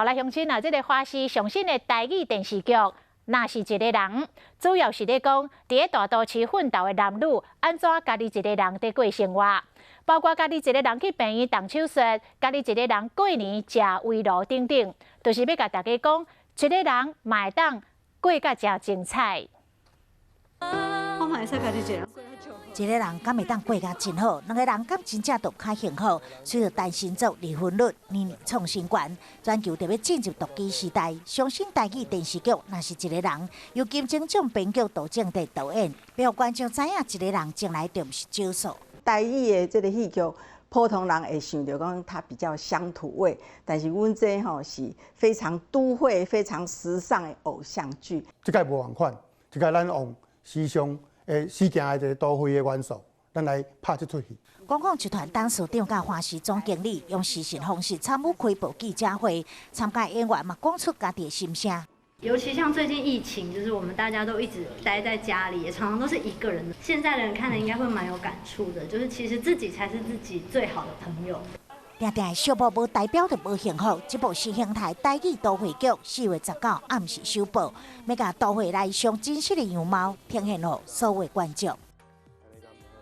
好啦，鄉親啊，這个華視上新的台語電視劇《若是一个人》，主要是咧講佇咧大都市奮鬥的男女，按怎家己一个人佇過生活，包括家己一个人去病院動手術，家己一个人過年食圍爐等等，就是欲共大家講，一个人嘛會當過甲誠精彩。我嘛會使家己一个人。一个人敢會當過甲真好，兩个人敢真正就較幸福。隨著單身族離婚率年年創新高，全球著欲進入獨居時代。上新台語電視劇《若是一个人》，由金鐘獎編劇杜正哲導演，欲予觀眾知影一个人從來就毋是少數。台語的這个戲劇，普通人會想著講它比較鄉土味，但是阮這吼是非常都會、非常時尚的偶像劇。這擺無仝款，這擺咱用時尚的時行的一个都會的元素，咱來拍這齣戲。公共集團董事長佮華視總經理用視訊方式參與開播記者會，參加演員嘛講出家己的心聲。尤其像最近疫情，就是我們大家都一直待在家裡，也常常都是一個人。現在的人看了應該會蠻有感觸的，就是其實自己才是自己最好的朋友。定定相撲無代表就無幸福。這部新形態台語都會劇4月19暗時首播，欲共都會內上真實的樣貌呈現予所有觀眾。